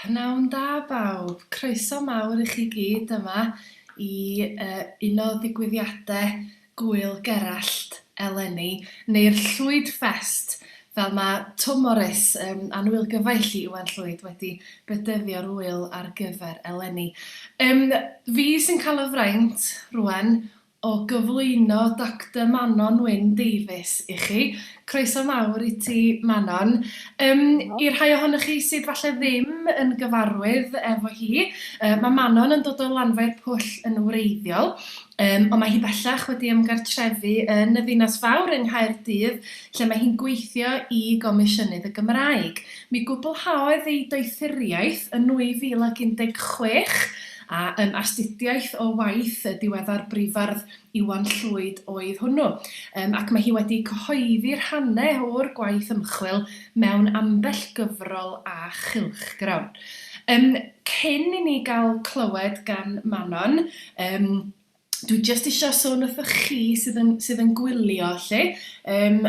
Pnawn da bawb, croeso mawr i chi gyd yma i uh, un o ddigwyddiadau Gŵyl Gerallt eleni, neu'r Llwyd Fest, fel mae Twm Morys, um, annwyl gyfaill i Iwan Llwyd, wedi bedyddio'r ŵyl ar gyfer eleni. Um, fi sy'n cael y fraint rwan o gyflwyno Doctor Manon Wyn Davies i chi. Croeso mawr i ti, Manon. Um, I'r rhai ohonoch chi sydd falle ddim yn gyfarwydd efo hi, uh, mae Manon yn dod o Lanfair Pwll yn wreiddiol, um, ond mae hi bellach wedi ymgartrefu yn y ddinas fawr yng Nghaerdydd, lle mae hi'n gweithio i Gomisiynydd y Gymraeg. Mi gwblhaodd ei doethuriaeth yn 2016, A um, astudiaeth o waith y diweddar brifardd Iwan Llwyd oedd hwnnw. Um, ac mae hi wedi cyhoeddi rhannau o'r gwaith ymchwil mewn ambell gyfrol a chylchgrawn. Um, cyn i ni gael clywed gan Manon, um, dwi jyst isio sôn wrthoch chi sydd yn, sydd yn gwylio 'lly. Yym,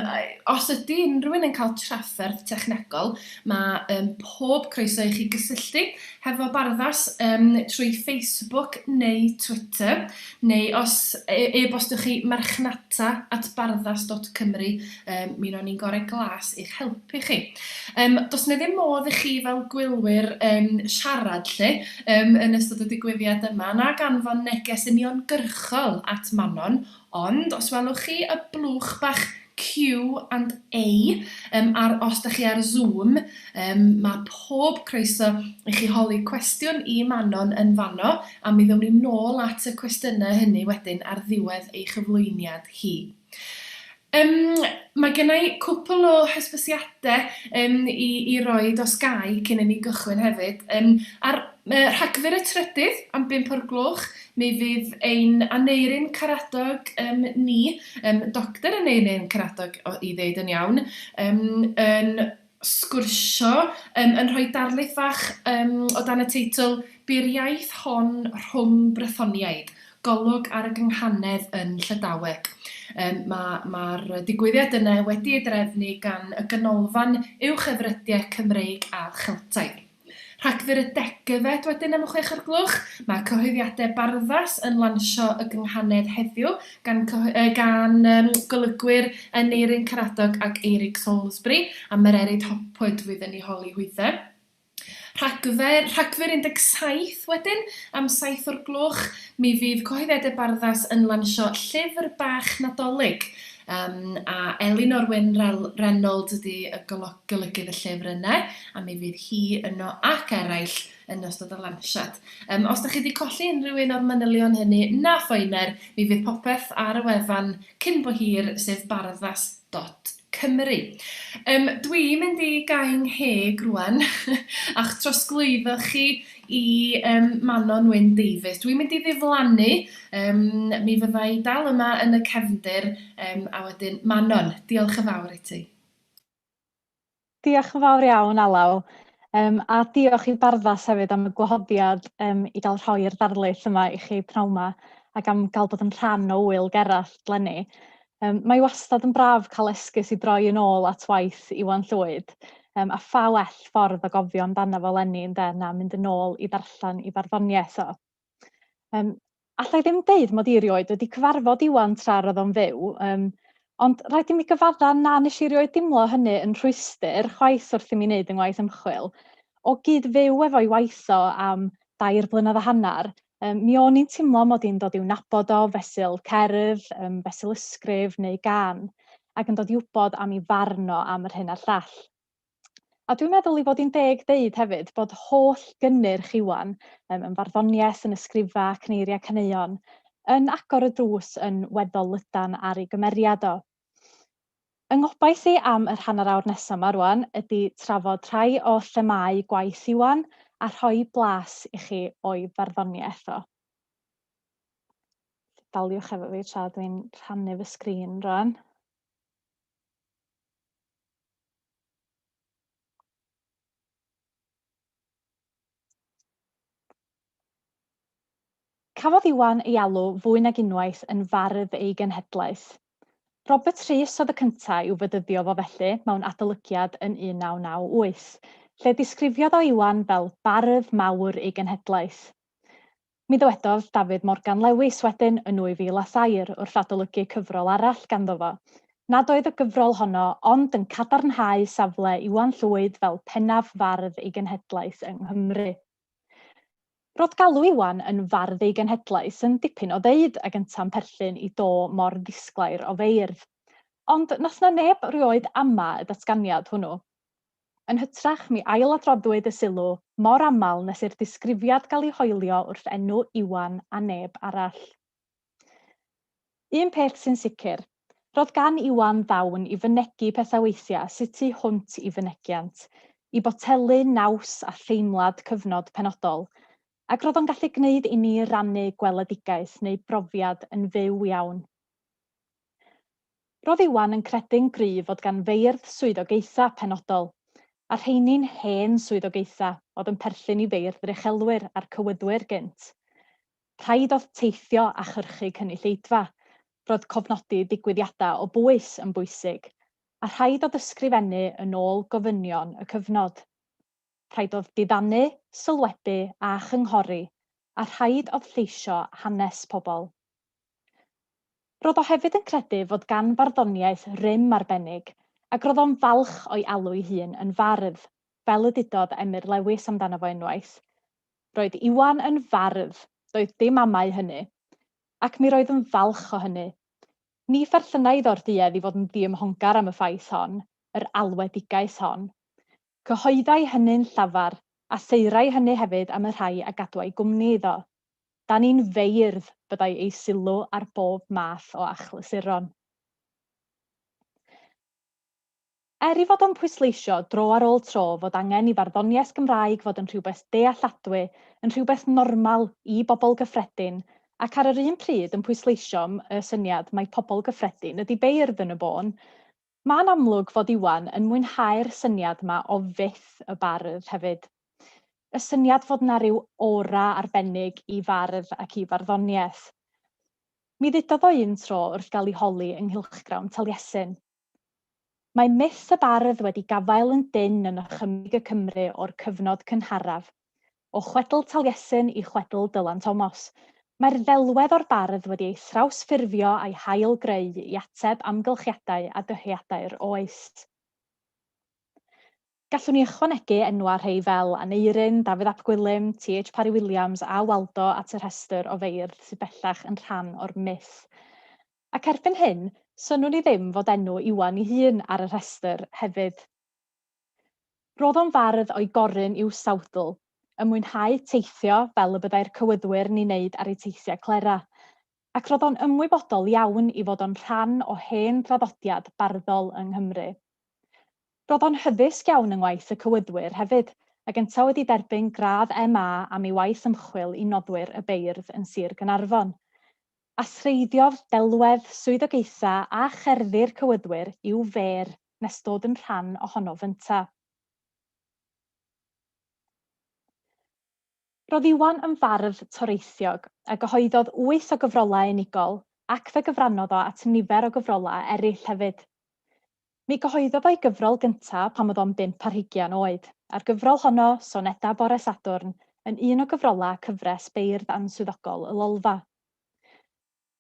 os ydy unrhyw un yn cael trafferth technegol, mae um, pob croeso i chi gysylltu hefo Barddas um, trwy Facebook neu Twitter, neu os e-bostiwch chi marchnata at barddas.cymru, um, mi wnawn ni'n gorau glas i'ch helpu chi. Um, does 'na ddim modd i chi fel gwylwyr um, siarad 'lly um, yn ystod y digwyddiad yma, nag anfon neges uniongyrchol at Manon, ond os welwch chi y blwch bach Q and A um, ar, os da chi ar Zoom, um, mae pob croeso i chi holi cwestiwn i Manon yn fanno, a mi ddown ni nôl at y cwestiynau hynny wedyn ar ddiwedd ei chyflwyniad hi. Yym, mae genna i cwpl o hysbysiadau yym i i roid os ga i cyn i ni gychwyn hefyd. Yym, ar yy Rhagfyr y trydydd am bump o'r gloch, mi fydd ein Aneurin Karadog yym ni, yym Doctor Aneurin Karadog o- i ddeud yn iawn, yym yn sgwrsio, yym yn rhoi darlith fach yym o dan y teitl 'Bu'r iaith hon rhwng Brythoniaid, golwg ar y gynghanedd yn Llydaweg'. Yym ma' ma'r digwyddiad yna wedi ei drefnu gan y Ganolfan Uwchefrydiau Cymreig a Cheltaidd. Rhagfyr y degfed wedyn am y chwech o'r gloch, mae Cyhoeddiadau Barddas yn lansio y gynghanedd heddiw gan gan yym golygwyr Aneurin Karadog ac Eirig Salisbury, a Mererid Hopwood fydd yn eu holi hwythau. Rhagfyr, Rhagfyr 17 wedyn, am saith o'r gloch, mi fydd Cyhoeddiadau Barddas yn lansio Llyfr Bach Nadolig. Yym, a Elinor Wyn Reynolds ydy y golygydd y llyfr yna, a mi fydd hi yno ac eraill yn ystod y lansiad. Um, os da chi wedi colli unrhyw un o'r manylion hynny, na phoener, mi fydd popeth ar y wefan cyn bo hir, sef barddas.cymru. Um, dwi'n mynd i gau 'ngheg rwan a'ch trosglwyddo chi i um, Manon Wyn Davies. Dwi'n mynd i ddiflannu, um, mi fydda i dal yma yn y cefndir, um, a wedyn Manon, diolch yn fawr i ti. Diolch yn fawr iawn, Alaw. Um, a diolch i Barddas hefyd am y gwahoddiad um, i gael rhoi'r ddarlith yma i chi pnawn 'ma ac am gael bod yn rhan o Ŵyl Gerallt 'leni. Um, mae wastad yn braf cael esgus i droi yn ôl at waith Iwan Llwyd, um, a pha well ffordd o gofio amdano fo 'leni ynde, na mynd yn ôl i ddarllen i farddoniaeth o. Um, alla i ddim deud mod i erioed wedi cyfarfod Iwan tra roedd o'n fyw, um, ond rhaid i mi gyfadda na nes i erioed dimlo hynny yn rhwystr chwaith wrth i mi wneud yng ngwaith ymchwil. O gyd fyw efo'i waith o am dair blynedd a hanner, um, mi o'n i'n teimlo mod i'n dod i'w nabod o fesul cerdd, um, fesul ysgrif neu gan, ac yn dod i wybod am ei farn o am yr hyn a'r llall. A dwi'n meddwl ei fod hi'n deg deud hefyd bod holl gynnyrch Iwan, um, yn farddoniaeth, yn ysgrifau, cneiriau caneuon, yn agor y drws yn weddol lydan ar ei gymeriad o. Yng ngobaith i am yr hanner awr nesaf yma rwan ydy trafod rhai o themâu gwaith Iwan a rhoi blas i chi o'i farddoniaeth o. Daliwch efo fi tra dwi'n rhannu fy sgrin rwan. Cafodd Iwan ei alw fwy nag unwaith yn fardd ei genhedlaeth. Robert Rhys oedd y cyntaf i'w fedyddio fo felly mewn adolygiad yn 1998. lle disgrifiodd o Iwan fel bardd mawr ei genhedlaeth. Mi ddywedodd Dafydd Morgan Lewis wedyn yn 2003 wrth adolygu cyfrol arall ganddo fo, nad oedd y gyfrol honno ond yn cadarnhau safle Iwan Llwyd fel pennaf fardd ei genhedlaeth yng Nghymru. Roedd galw Iwan yn fardd ei genhedlaeth yn dipyn o ddeud ag ynta'n perthyn i do mor ddisglair o feirdd. Ond nath 'na neb rioed ama y datganiad hwnnw. Yn hytrach, mi ailadroddwyd y sylw mor aml nes i'r disgrifiad gael ei hoelio wrth enw Iwan a neb arall. Un peth sy'n sicr, roedd gan Iwan ddawn i fynegi pethau weithiau sy tu hwnt i fynegiant, i botelu naws a theimlad cyfnod penodol, ac roedd o'n gallu gwneud inni rannu gweledigaeth neu brofiad yn fyw iawn. Roedd Iwan yn credu'n gryf fod gan feirdd swyddogaethau penodol, a rheini'n hen swyddogaethau oedd yn perthyn i feirdd yr uchelwyr a'r cywyddwyr gynt. Rhaid oedd teithio a chyrchu cynulleidfa, roedd cofnodi digwyddiadau o bwys yn bwysig, a rhaid oedd ysgrifennu yn ôl gofynion y cyfnod. Rhaid oedd diddanu, sylwebu a chynghori, a rhaid oedd lleisio hanes pobl. Roedd o hefyd yn credu fod gan farddoniaeth rym arbennig, ac roedd o'n falch o'i alw'i hun yn fardd, fel y dudodd Emyr Lewis amdano fo unwaith. Roedd Iwan yn fardd, doedd dim amau hynny. Ac mi roedd yn falch o hynny. Ni pherthynai iddo'r duedd i fod yn ddiymhongar am y ffaith hon, yr alwedigaeth hon. Cyhoeddai hynny'n llafar, a thaerai hynny hefyd am y rhai a gadwai gwmni iddo. Da ni'n feirdd, byddai ei sylw ar bob math o achlysuron. Er ei fod o'n pwysleisio dro ar ôl tro fod angen i farddoniaeth Gymraeg fod yn rhywbeth dealladwy, yn rhywbeth normal i bobl gyffredin, ac ar yr un pryd yn pwysleisio y syniad mai pobl gyffredin ydi beirdd yn y bôn, mae'n amlwg fod Iwan yn mwynhau'r syniad 'ma o fyth y bardd hefyd. Y syniad fod 'na ryw aura arbennig i fardd ac i farddoniaeth. Mi ddudodd o un tro wrth gael ei holi yng nghylchgrawn Taliesin. Mae myth y bardd wedi gafael yn dynn yn nychymyg y Cymry o'r cyfnod cynharaf. O chwedl Taliesin i chwedl Dylan Tomos, mae'r ddelwedd o'r bardd wedi ei thrawsffurfio a'i hail-greu i ateb amgylchiadau a dyheadau'r oes. Gallwn ni ychwanegu enwau rhei fel Aneurin, Dafydd ap Gwilym, TH Parry Williams a Waldo at y rhestr o feirdd sydd bellach yn rhan o'r myth. Ac erbyn hyn, synnwn i ddim fod enw Iwan ei hun ar y rhestr hefyd. Roedd o'n fardd o'i gorun i'w sawdl, yn mwynhau teithio fel y byddai'r cywyddwyr yn ei wneud ar eu teithiau clera, ac roedd o'n ymwybodol iawn i fod o'n rhan o hen draddodiad barddol yng Nghymru. Roedd o'n hyddysg iawn yng ngwaith y cywyddwyr hefyd, ac yntau wedi derbyn gradd MA am ei waith ymchwil i noddwyr y beirdd yn Sir Gaernarfon. A threiddiodd delwedd, swyddogaethau a cherddi'r cywyddwyr i'w fêr nes dod yn rhan ohono fynta. Roedd Iwan yn fardd toreithiog, a gyhoeddodd wyth o gyfrolau unigol, ac fe gyfrannodd o at nifer o gyfrolau eraill hefyd. Mi gyhoeddodd o'i gyfrol gyntaf pan oedd o'n bump ar hugian oed, a'r gyfrol honno, Sonedau Bore Sadwrn, yn un o gyfrolau cyfres Beirdd Answyddogol y Lolfa.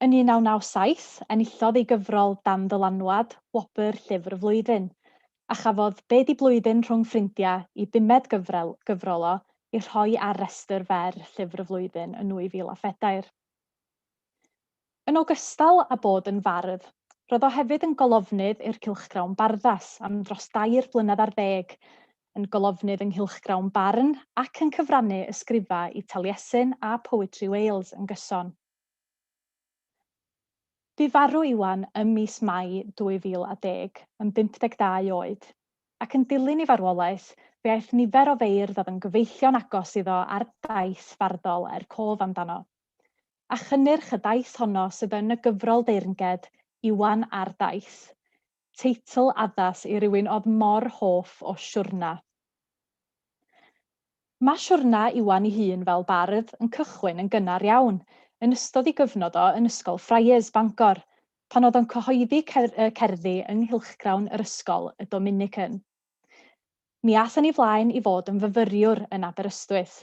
Yn 1997, enillodd ei gyfrol Dan Ddylanwad wobr Llyfr y Flwyddyn, a chafodd Be 'Di Blwyddyn Rhwng Ffrindiau i bumed gyfrel gyfrol o ei rhoi ar restr fer Llyfr y Flwyddyn yn 2004. Yn ogystal â bod yn fardd, roedd o hefyd yn golofnydd i'r cylchgrawn Barddas am dros dair blynedd ar ddeg, yn golofnydd yng nghylchgrawn Barn ac yn cyfrannu ysgrifau i Taliesin a Poetry Wales yn gyson. Bu farw Iwan ym mis Mai 2010, yn 52 oed, ac yn dilyn ei farwolaeth, fe aeth nifer o feirdd oedd yn gyfeillion agos iddo ar daith farddol er cof amdano. A chynnyrch y daith honno sydd yn y gyfrol deyrnged, Iwan ar Daith. Teitl addas i rywun oedd mor hoff o siwrna. Mae siwrna Iwan ei hun fel bardd yn cychwyn yn gynnar iawn, yn ystod ei gyfnod o yn Ysgol Friars, Bangor, pan oedd o'n cyhoeddi cerddi yng nghylchgrawn yr ysgol, y Dominican. Mi ath yn ei flaen i fod yn fyfyriwr yn Aberystwyth,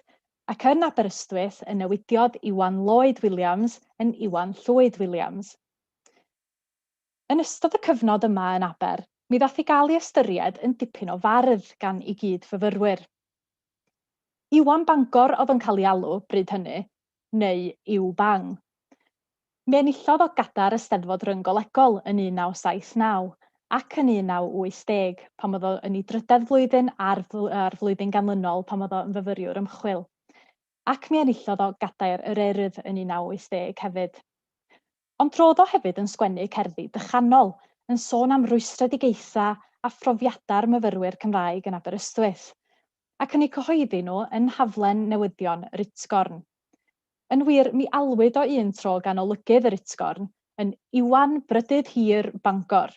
ac yn Aberystwyth y newidiodd Iwan Lloyd Williams yn Iwan Llwyd Williams. Yn ystod y cyfnod yma yn Aber, mi ddath i gael ei ystyried yn dipyn o fardd gan ei gyd-fyfyrwyr. Iwan Bangor oedd o'n cael ei alw bryd hynny, neu Iw Bang. Mi enillodd o gadair y Steddfod Ryng-golegol yn 1979 ac yn 1980 pan oedd o yn ei drydedd flwyddyn a'r, a'r flwyddyn ganlynol pan oedd o yn fyfyriwr ymchwil. Ac mi enillodd o gadair yr Urdd yn 1980 hefyd. Ond roedd o hefyd yn sgwennu cerddi dychanol, yn sôn am rwystredigaethau a phrofiadau'r myfyrwyr Cymraeg yn Aberystwyth, ac yn eu cyhoeddi nhw yn nhaflen newyddion yr Utgorn. Yn wir, mi alwyd o un tro gan olygydd yr Utgorn yn Iwan Brydydd Hir Bangor.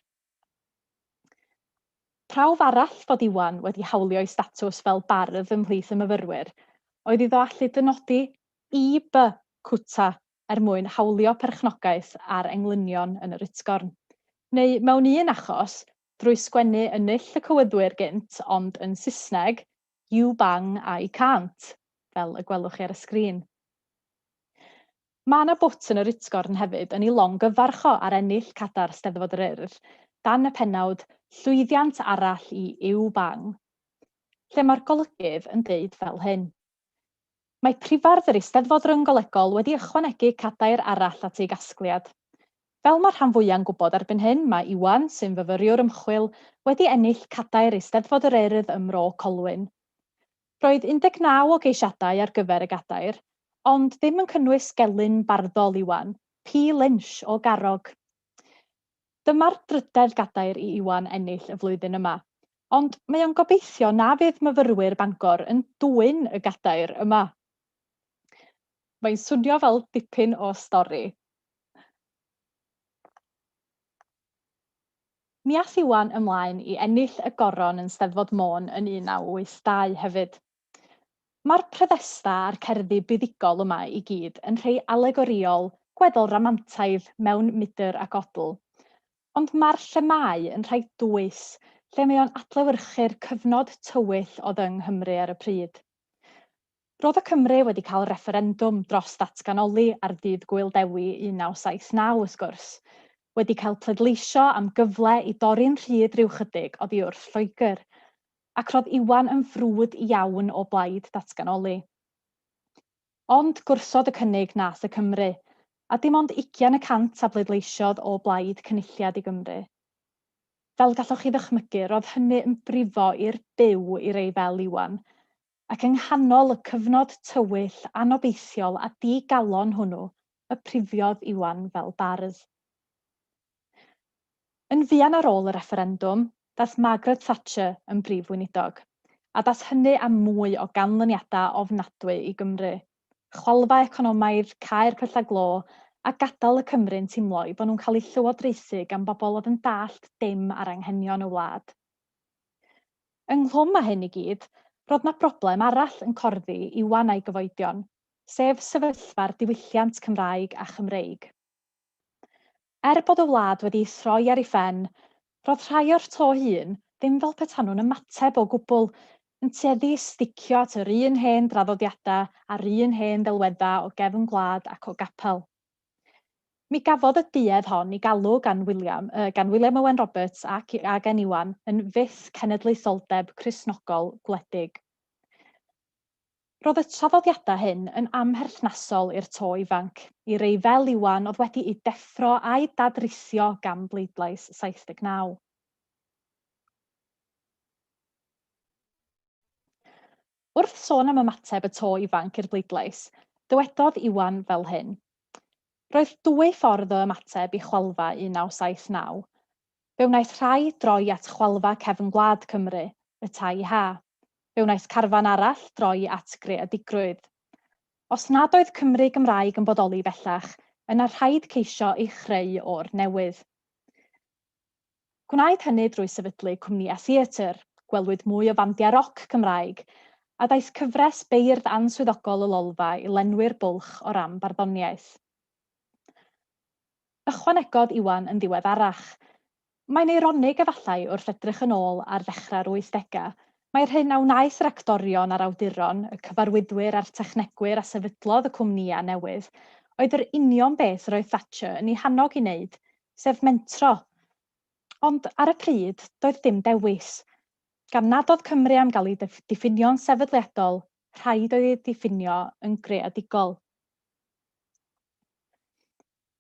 Prawf arall fod Iwan wedi hawlio'i statws fel bardd ymhlith y myfyrwyr oedd iddo allu dynodi I.B. Cwta er mwyn hawlio perchnogaeth ar englynion yn yr Utgorn. Neu, mewn un achos, drwy sgwennu yn null y cywyddwyr gynt ond yn Saesneg, You bang, I can't, fel y gwelwch chi ar y sgrin. Mae yna bwt yn yr utgorn hefyd yn ei longyfarch o ar ennill cadair Steddfod yr Urdd, dan y pennawd 'Llwyddiant arall i Yw Bang', lle mae'r golygydd yn deud fel hyn. Mae Prifardd yr Eisteddfod Ryng-golegol wedi ychwanegu cadair arall at ei gasgliad. Fel mae'r rhan fwya'n gwybod erbyn hyn, mae Iwan, sy'n fyfyriwr ymchwil, wedi ennill cadair Eisteddfod yr Urdd ym Mro Colwyn. Roedd 19 o geisiadau ar gyfer y gadair, ond ddim yn cynnwys gelyn barddol Iwan, P Lynch o Garrog. Dyma'r drydedd gadair i Iwan ennill y flwyddyn yma, ond mae o'n gobeithio na fydd myfyrwyr Bangor yn dwyn y gadair yma. Mae'n swnio fel dipyn o stori. Mi ath Iwan ymlaen i ennill y goron yn Steddfod Môn yn 1982 hefyd. Mae'r pryddestau a'r cerddi buddugol yma i gyd yn rhei alegorïol, gweddol ramantaidd mewn mudr ac odl. Ond mae'r themâu yn rhai dwys, lle mae o'n adlewyrchu'r cyfnod tywyll oedd yng Nghymru ar y pryd. Roedd y Cymry wedi cael refferendwm dros ddatganoli ar ddydd Gŵyl Dewi 1979, wrth gwrs, wedi cael pleidleisio am gyfle i dorri'n rhydd ryw chydig oddi wrth Lloegr, ac roedd Iwan yn frwd iawn o blaid datganoli. Ond gwrthod y cynnig nath y Cymry, a dim ond ugian y cant a bleidleisiodd o blaid Cynulliad i Gymru. Fel gallwch chi ddychmygu, roedd hynny yn brifo i'r byw i rei fel Iwan, ac yng nghanol y cyfnod tywyll, anobeithiol a di-galon hwnnw, y prifiodd Iwan fel bardd. Yn fuan ar ôl y refferendwm, daeth Margaret Thatcher yn Brif Weinidog, a daeth hynny â mwy o ganlyniadau ofnadwy i Gymru. Chwalfa economaidd, cau'r pyllau glo, a gadael y Cymry'n teimlo eu bod nhw'n cael eu llywodraethu gan bobl oedd yn dallt dim ar anghenion y wlad. Ynghlwm â hyn i gyd, roedd 'na broblem arall yn corddi Iwan a'i gyfoedion, sef sefyllfa'r diwylliant Cymraeg a Chymreig. Er bod y wlad wedi'i throi ar ei phen, roedd rhai o'r to hŷn ddim fel petan nhw'n ymateb o gwbl, yn tueddu i sticio at yr un hen draddodiadau a'r un hen ddelweddau o gefn gwlad ac o gapel. Mi gafodd y duedd hon ei galw gan William, gan William Owen Roberts ac a gan Iwan yn fyth cenedlaetholdeb Cristnogol gwledig. Roedd y traddodiadau hyn yn amherthnasol i'r to ifanc, i rei fel Iwan oedd wedi'u deffro a'u dadrithio gan bleidlais 79. Wrth sôn am ymateb y to ifanc i'r bleidlais, dywedodd Iwan fel hyn, Roedd dwy ffordd o ymateb i chwalfa 1979. Fe wnaeth rhai droi at chwalfa cefn gwlad Cymru, y tai ha. Fe wnaeth carfan arall droi at greadigrwydd. Os nad oedd Cymru Gymraeg yn bodoli bellach, yna rhaid ceisio ei chreu o'r newydd. Gwnaed hynny drwy sefydlu cwmnïau theatr, gwelwyd mwy o fandiau roc Cymraeg, a daeth cyfres beirdd answyddogol y Lolfa i lenwi'r bwlch o ran barddoniaeth. Ychwanegodd Iwan yn ddiweddarach, Mae'n eironig efallai wrth edrych yn ôl ar ddechrau'r wythdegau, Mae'r hyn a wnaeth yr actorion a'r awduron, y cyfarwyddwyr a'r technegwyr a sefydlodd y cwmnïau newydd, oedd yr union beth yr oedd Thatcher yn ei hannog i wneud, sef mentro. Ond ar y pryd, doedd dim dewis. Gan nad oedd Cymru am gael ei diffinio'n sefydliadol, rhaid oedd ei diffinio yn greadigol.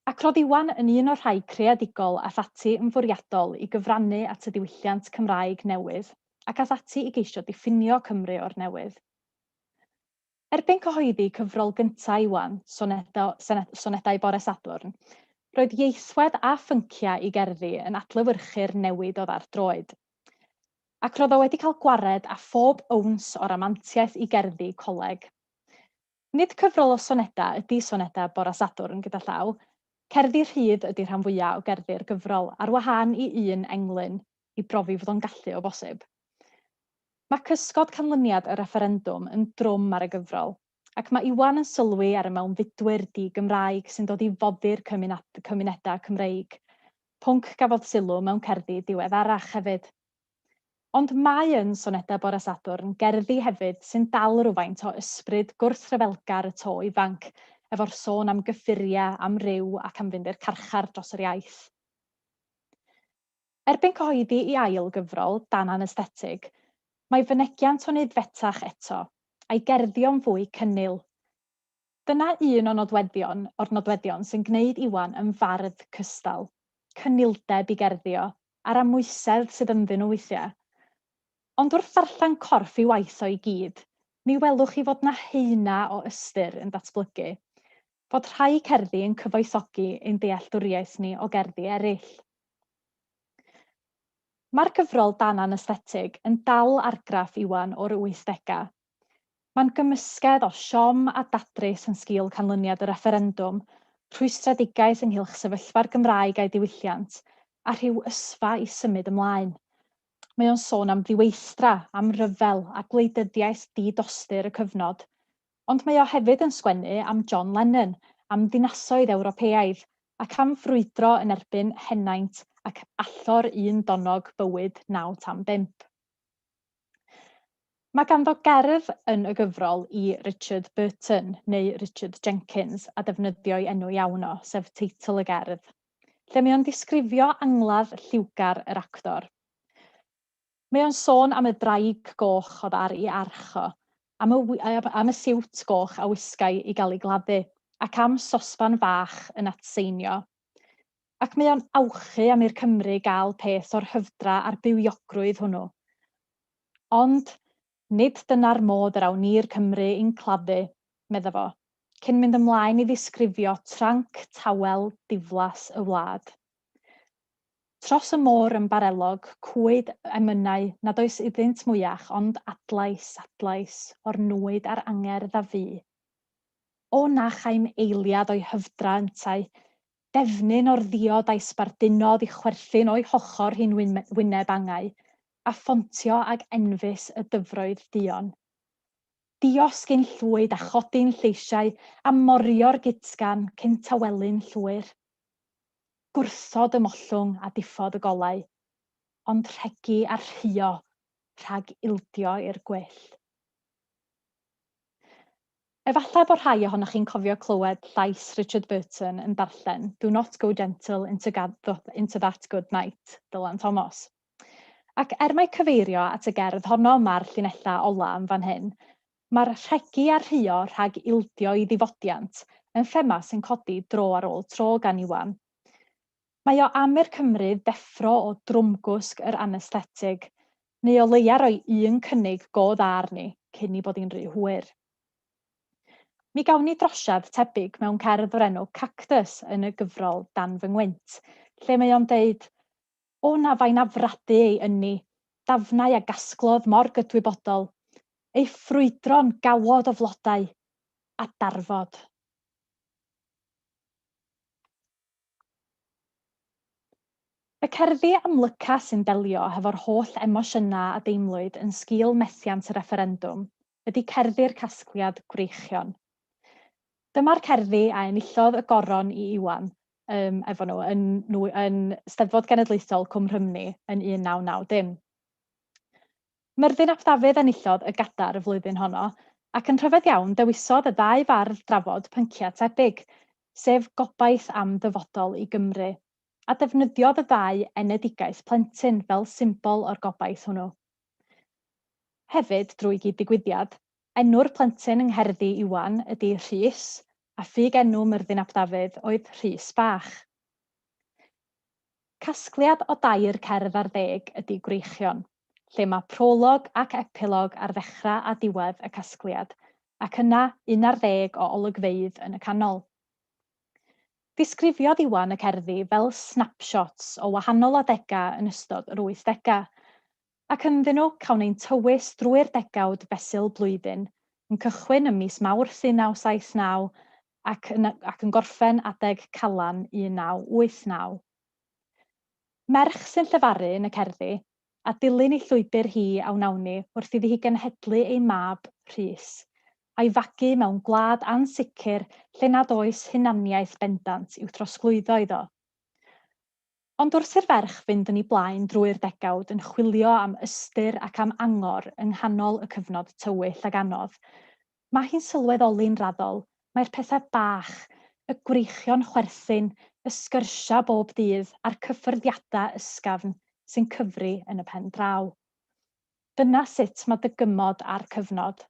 Ac roedd Iwan yn un o'r rhai creadigol aeth ati yn fwriadol i gyfrannu at y diwylliant Cymraeg newydd ac aeth ati i geisio diffinio Cymru o'r newydd. Erbyn cyhoeddi cyfrol gyntaf Iwan, Sonedo, Sonedau Bore Sadwrn, roedd ieithwedd a phynciau ei gerddi yn adlewyrchu'r newid oedd ar droed. Ac roedd o wedi cael gwared â phob owns o ramantiaeth i gerddi coleg. Nid cyfrol o sonedau ydy Sonedau Bore Sadwrn, gyda llaw. Cerddi rhydd ydy rhan fwyaf o gerddi'r gyfrol, ar wahân i un englyn, i brofi fod o'n gallu o bosib. Mae cysgod canlyniad y refferendwm yn drwm ar y gyfrol, ac mae Iwan yn sylwi ar y mewnfudwyr di-Gymraeg sy'n dod i foddi'r cymunedau Cymreig, pwnc gafodd sylw mewn cerddi diweddarach hefyd. Ond mae yn Sonedau Bore Sadwrn gerddi hefyd sy'n dal rywfaint o ysbryd gwrthryfelgar y to ifanc, efo'r sôn am gyffuriau, am ryw ac am fynd i'r carchar dros yr iaith. Erbyn cyhoeddi ei ail gyfrol, Dan Anesthetig, mae fynegiant o'n aeddfetach eto, a'i gerddio'n fwy cynnil. Dyna un o nodweddion o'r nodweddion sy'n gwneud Iwan yn fardd cystal, cynildeb i gerddio, a'r amwysedd sydd ynddyn nhw weithiau. Ond wrth ddarllen corff ei waith o i gyd, mi welwch chi fod 'na haenau o ystyr yn datblygu, fod rhai cerddi yn cyfoethogi ein dealltwriaeth ni o gerddi eraill. Mae'r gyfrol Dan Anesthetig yn dal argraff Iwan o'r wythdegau. Mae'n gymysgedd o siom a dadrith yn sgil canlyniad y refferendwm, rhwystredigaeth ynghylch sefyllfa'r Gymraeg a'i diwylliant, a rhyw ysfa i symud ymlaen. Mae o'n sôn am ddiweithdra, am ryfel, a gwleidyddiaeth di-dostur y cyfnod. Ond mae o hefyd yn sgwennu am John Lennon, am ddinasoedd Ewropeaidd, ac am frwydro yn erbyn henaint ac allor un donnog bywyd naw tan bump. Mae ganddo gerdd yn y gyfrol i Richard Burton, neu Richard Jenkins, a defnyddio'i enw iawn o, sef teitl y gerdd, lle mae o'n disgrifio angladd lliwgar yr actor. Mae o'n sôn am y ddraig goch oedd ar ei arch o, am y, am y siwt goch a wisgai i gael ei gladdu, ac am sosban fach yn atseinio. Ac mae o'n awchu am i'r Cymry gael peth o'r hyfdra a'r bywiogrwydd hwnnw. Ond, nid dyna'r modd yr awn ni'r Cymry i'n claddu, medda fo, cyn mynd ymlaen i ddisgrifio tranc tawel diflas y wlad. Tros y môr ymbarelog, cwyd emynau nad oes iddynt mwyach ond adlais, adlais o'r nwyd a'r angerdd a fu. O na chaem eiliad o'i hyfdra yntau, Defnyn o'r ddiod a'i sbardunodd i chwerthin o'i hochr hi'n wyneb angau, a phontio ag enfys y dyfroedd duon. Diosg ein llwyd a chodi'n lleisiau a morio'r gytgan cyn tawelu'n llwyr. Gwrthod ymollwng a diffodd y golau, ond rhegi a rhuo rhag ildio i'r gwyll. Efallai bod rhai ohonoch chi'n cofio clywed llais Richard Burton yn darllen Do not go gentle into, into that good night, Dylan Thomas. Ac er mai cyfeirio at y gerdd honno mae'r llinellau ola yn fan hyn, mae'r rhegi a rhuo rhag ildio i ddifodiant yn thema sy'n codi dro ar ôl tro gan Iwan. Mae o am i'r Cymry ddeffro o drwmgwsg yr anesthetig, neu o leia roi un cynnig go dda arni cyn ei bod hi'n rhy hwyr. Mi gawn ni drosiad tebyg mewn cerdd o'r enw Cactus yn y gyfrol Dan Fy Ngwynt, lle mae o'n deud, O na fai'n afradu ei ynni, dafnau a gasglodd mor gydwybodol, ei ffrwydro'n gawod o flodau, a darfod. Y cerddi amlyca sy'n delio hefo'r holl emosiynau a deimlwyd yn sgil methiant y refferendwm ydy cerddi'r casgliad Gwreichion. Dyma'r cerddi a enillodd y goron i Iwan um, efo nhw yn, yn Steddfod Genedlaethol Cwm Rhymni yn 1990. Myrddin ap Dafydd enillodd y gadair y flwyddyn honno, ac yn rhyfedd iawn dewisodd y ddau fardd drafod pynciau tebyg, sef gobaith am ddyfodol i Gymru, a defnyddiodd y ddau enedigaeth plentyn fel symbol o'r gobaith hwnnw. Hefyd, drwy gyd-ddigwyddiad, enw'r plentyn yng ngherddi Iwan ydy Rhys, a ffug enw Myrddin ap Dafydd oedd Rhys Bach. Casgliad o dair cerdd ar ddeg ydy Gwreichion, lle mae prolog ac epilog ar ddechrau a diwedd y casgliad, ac yna un ar ddeg o olygfeydd yn y canol. Disgrifiodd Iwan y cerddi fel snapshots o wahanol adegau yn ystod yr wythdegau, ac ynddyn nhw cawn ein tywys drwy'r degawd fesul blwyddyn, yn cychwyn ym mis Mawrth 1979 ac yn, ac yn gorffen adeg Calan 1989. Merch sy'n llefaru yn y cerddi, a dilyn ei llwybr hi a wnawn ni wrth iddi hi genhedlu ei mab, Rhys, a'i fagu mewn gwlad ansicr lle nad oes hunaniaeth bendant i'w throsglwyddo iddo. Ond wrth i'r ferch fynd yn ei blaen drwy'r degawd yn chwilio am ystyr ac am angor yng nghanol y cyfnod tywyll ag anodd, mae hi'n sylweddoli'n raddol mai'r pethau bach, y gwreichion chwerthin, y sgyrsiau bob dydd a'r cyffyrddiadau ysgafn sy'n cyfri yn y pen draw. Dyna sut mae dygymod â'r cyfnod.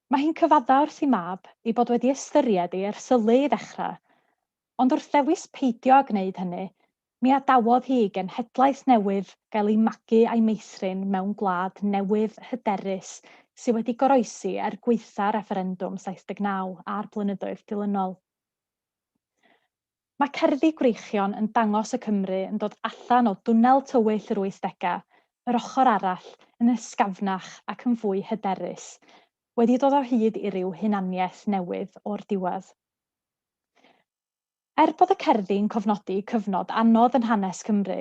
Mae hi'n cyfadda wrth ei mab ei bod wedi ystyried ei erthylu i ddechrau, ond wrth ddewis peidio â gwneud hynny, mi adawodd hi i genhedlaeth newydd gael ei magu a'i meithrin mewn gwlad newydd hyderus sydd wedi goroesi er gwaetha refferendwm 79 a'r blynyddoedd dilynol. Mae cerddi Gwreichion yn dangos y Cymry yn dod allan o dwnnel tywyll yr wythdegau, yr ochr arall, yn ysgafnach ac yn fwy hyderus, wedi dod o hyd i ryw hunaniaeth newydd o'r diwedd. Er bod y cerddi'n cofnodi cyfnod anodd yn hanes Cymru,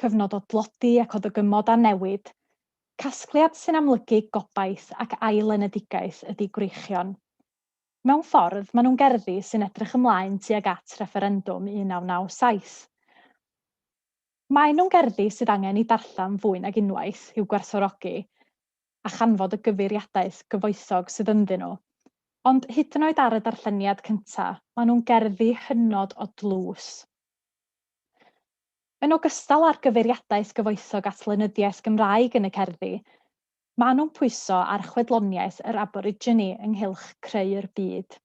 cyfnod o dlodi ac o ddygymod â newid, casgliad sy'n amlygu gobaith ac ailenedigaeth ydy Gwreichion. Mewn ffordd, maen nhw'n gerddi sy'n edrych ymlaen tuag at refferendwm 1997. Maen nhw'n gerddi sydd angen eu darllen fwy nag unwaith i'w gwerthfawrogi, a chanfod y gyfeiriadaeth gyfoethog sydd ynddyn nhw. Ond hyd yn oed ar y darlleniad cyntaf, maen nhw'n gerddi hynod o dlws. Yn ogystal â'r gyfeiriadaeth gyfoethog at lenyddiaeth Gymraeg yn y cerddi, maen nhw'n pwyso ar chwedloniaeth yr Aborigine ynghylch creu'r byd.